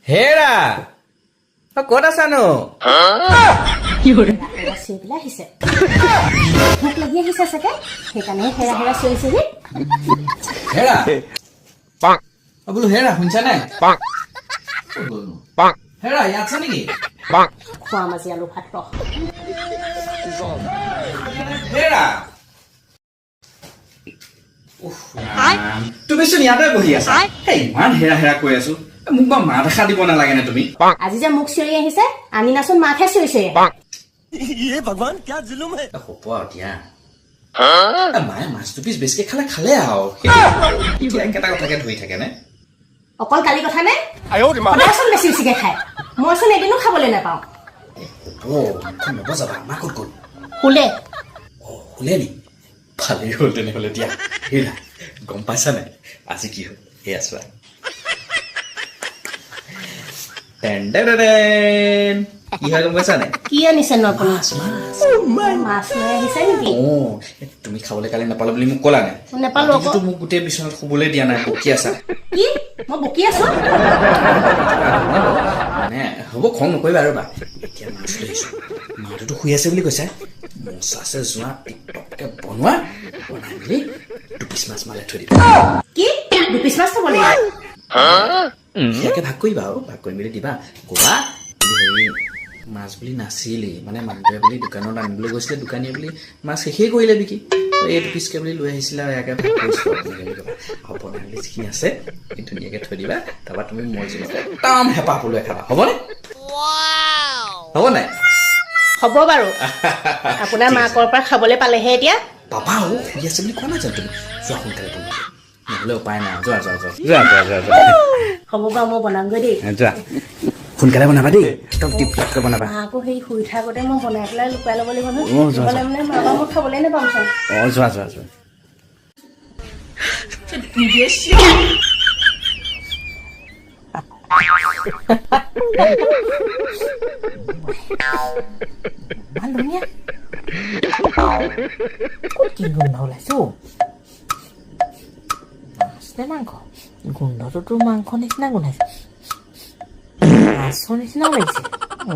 হেৰা, অ, ক'ত আছানো? হেৰা চিঞৰি পেলাই আহিছে, ভোক লাগি আহিছে চাগে, সেইকাৰণে হেৰা হেৰা চিঞৰিছেহি। হেৰা, অ বোলো হেৰা, শুনিছা নাই? ক'ত গ'লনো? হেৰা, ইয়াত আছা নেকি? খোৱা মাজি আলু ভাত ৰস। হেৰা, উফ, ৰাম। তুমিচোন ইয়াতে বহি আছা। এই, ইমান হেৰা হেৰা কৈ আছো, এ, মোক বাৰু মাত এষাৰ দিব নালাগে নে তুমি? আজি যে মোক চিঞৰি আহিছে, আনিনাচোন মাকহে চিঞৰি চিঞৰি আহে। এ, হ'ব আৰু দিয়া। এ, মায়ে মাছ দুপিচ বেছিকে খালে খালে আৰু সেইটো এতিয়া একেটা কথাকে ধৰি থাকে নে? অকল কালি কথা নে? সদায়চোন বেছি বেছিকে খায়, মইচোন এদিনো খাবলৈ নাপাওঁ। হ'ব, মুখখন নবজাবা। মা ক'ত গ'ল? শুলে। অ, শুলে নি? ভালেই হ'ল তেনেহ'লে দিয়া। হেৰা, গম পাইছা নাই আজি কি হ'ল? এয়া চোৱা। Ten ten ten. কি হয় গম পাইছা নাই? কি আনিছে নো আপুনি? মাছ, মাছ। মাছ লৈ আহিছে নেকি? অ, তুমি খাবলৈ কালি নাপালো বুলি মোক ক'লা নাই? নাপালো আকৌ। ৰাতিটোতো মোক গোটেই বিচনাত শুবলৈ দিয়া নাই, বকি আছা। কি, মই বকি আছো? মানে হ'ব, খং নকৰিবা ৰ'বা। এতিয়া মাছ লৈ আহিছো। মাটোতো শুই আছে বুলি কৈছে। মজাছে যোৱা, টিপ টপকে বনোৱা, বনাই মেলি দুপিচ মাছ মালে থৈ দিবা। কি, দুপিচ মাছ থ'ব লাগিব? সেয়াকে ভাগ কৰিবা আৰু ভাগ কৰি মেলি দিবা। ক'বা হেৰি মাছ বুলি নাছিলেই, মানে মানুহটোৱে বুলি দোকানত আনিবলৈ গৈছিলে, দোকানীয়ে বুলি মাছ শেষেই কৰিলে বিকি, এই দুপিচকে বুলি লৈ আহিছিলে আৰু ইয়াকে ভাগ কৰিছোঁ আৰু তেনেকে বুলি ক'বা। আৰু বনাই মেলি যিখিনি আছে সেই ধুনীয়াকে থৈ দিবা। তাৰপৰা তুমি মই জোনতে একদম হেঁপাহ পলুৱাই খাবা। হ'বনে? হ'ব নাই? হ'ব বাৰু, আপোনাৰ মাকৰ পৰা খাবলৈ পালেহে এতিয়া। পাবা অ, শুই আছে বুলি কোৱা নাই জানো তুমি? যোৱা, সোনকালে বনোৱা, নহ'লে উপায় নাই। যোৱা যোৱা যোৱা যোৱা যোৱা যোৱা যোৱা। হ'ব বাৰু, মই বনামগৈ দেই। যোৱা, সোনকালে বনাবা দেই, একদম টিপ টপকে বনাবা। মা আকৌ সেই শুই থাকোঁতে মই বনাই পেলাই লুকুৱাই ল'ব লাগিব নহয়। অ, যোৱা, নহ'লে মানে মা মই খাবলৈ নাপামচোন। অ, যোৱা যোৱা যোৱা। ইমান ধুনীয়া, ক'ত কি গোন্ধ ওলাইছে অ'? মাছ নে মাংস? গোন্ধটোতো মাংস নিচিনা গোন্ধাইছে, মাছৰ নিচিনাও লাগিছে।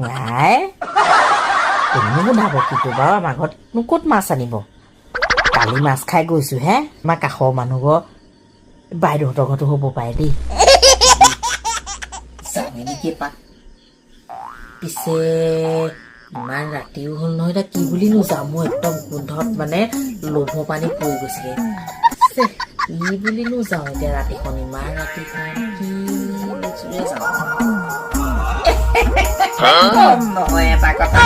নাই, কোনেনো গোন্ধাব কিন্তু বাৰু, আমাৰ ঘৰতনো ক'ত মাছ আনিব? কালি মাছ খাই গৈছো হে। আমাৰ কাষৰ মানুহ ঘৰ বাইদেউহঁতৰ ঘৰতো হ'ব পাৰে দেই। যাওঁৱে নেকি এপাক? পিছে ইমান ৰাতিও হ'ল নহয়, এতিয়া কি বুলিনো যাওঁ? মোৰ একদম গোন্ধত মানে লোভৰ পানী পৰি গৈছেগে। ছেহ, কি বুলিনো যাওঁ এতিয়া ৰাতিখন, ইমান ৰাতিখন কি লেচুৰে যাওঁ? কম নহয়, এটা কথা,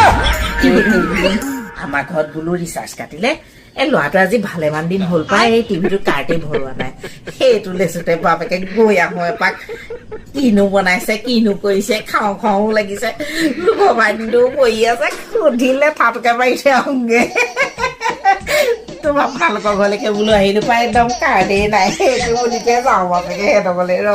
আমাৰ ঘৰত বোলো ৰিচাৰ্জ কাটিলে। এই ল'ৰাটো আজি ভালেমান দিন হ'ল পাই এই টিভিটো কাৰ্ডেই ভৰোৱা নাই। সেইটো লেচুতে বাপেকে গৈ আহোঁ এপাক, কিনো বনাইছে, কিনো কৰিছে, খাওঁ খাওঁ লাগিছে। লোকৰ পানীটোও পৰি আছে, সুধিলে থাপকে মাৰি থৈ আহোঁগে। তোমাৰ আপোনালোকৰ ঘৰলৈকে বোলো আহিলো পাই, একদম কাৰ্ডেই নাই, সেইটো বুলিকে যাওঁ বাপেকে সিহঁতৰ ঘৰলৈ। ৰ।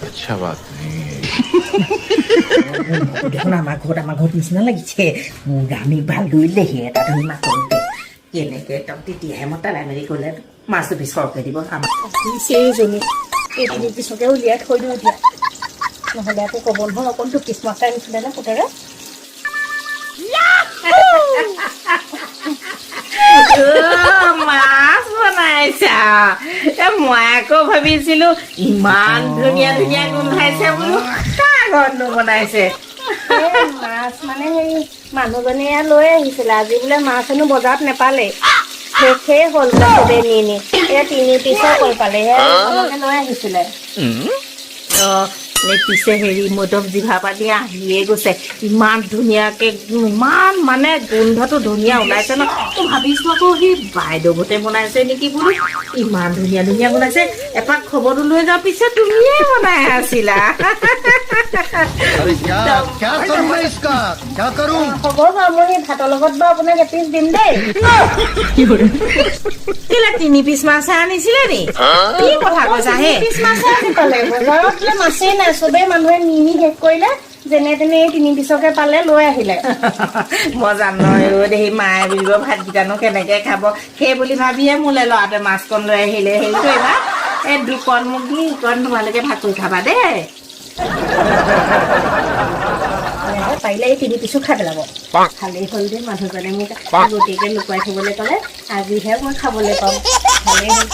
अच्छा बात नहीं है। দেখোন আমাৰ ঘৰত নিচিনা লাগিছে। ৰাণী ভাল ধৰিলেহি এটা ধৰি মাতোতে কেনেকে একদম, তেতিয়াহে মই তেলাই মেলি গ'লে মাছ দুপিচ সৰহকে দিব আমাক। সেইজনী, এই তিনি পিছকে উলিয়াই থৈ দিওঁ এতিয়া, নহ'লে আকৌ ক'ব নহয় অকল দুপিচ মাছ আনিছিলে নে পুতেৰে। মাছ বনাইছা? এ, মই আকৌ ভাবিছিলো ইমান ধুনীয়া ধুনীয়া গোন্ধাইছে, বোলো কাৰ ঘৰতনো বনাইছে? এই মাছ মানে হেৰি, মানুহজনে এয়া লৈ আহিছিলে আজি, বোলে মাছ হেনো বজাৰত নেপালেই, শেষেই হ'ল বোলে চবেই নি নি। এয়া তিনি পিচৰ কল পালে, সেয়া এইকণকে লৈ আহিছিলে। অ, এই পিছে হেৰি, মইতো জিভা পানী আহিয়ে গৈছে। ইমান ধুনীয়াকে, ইমান মানে গোন্ধটো ধুনীয়া ওলাইছে ন। মই ভাবিছো আকৌ সেই বাইদেউহঁতে বনাইছে নেকি বোলো, ইমান ধুনীয়া ধুনীয়া বনাইছে। এপাক খবৰটো লৈ যাওঁ, পিছে তুমিয়ে বনাই আছিলা। अरे क्या क्या करूं मैं, इसका क्या करूं? হ'ব বাৰু, মই সেই ভাতৰ লগত বাৰু আপোনাক এপিচ দিম দেই। কেলে, 3 পিচ মাছহে আনিছিলে নি? কি কথা কৈছা হে? পিচ মাছহে আজি পালে বজাৰত। বোলে মাছেই নাই, চবেই মানুহে নি নি শেষ কৰিলে। যেনে তেনে এই 3 পিচকে পালে, লৈ আহিলে। মই জানো দেহি, মায়ে বুলিব ভাতকেইটানো কেনেকে খাব, সেই বুলি ভাবিয়ে মোলে ল'ৰাটোৱে মাছকণ লৈ আহিলে। হেৰি কৰিবা, এই দুকণ মোক দি ইকণ তোমালোকে ভাগ কৰি খাবা দেই। পাৰিলে এই 3 পিচো খাই পেলাব। ভালেই হ'ল দেই, মানুহজনে মোক আগতীয়াকে লুকুৱাই থবলৈ ক'লে, আজিহে মই খাবলৈ পাম। ভালেই হ'ল।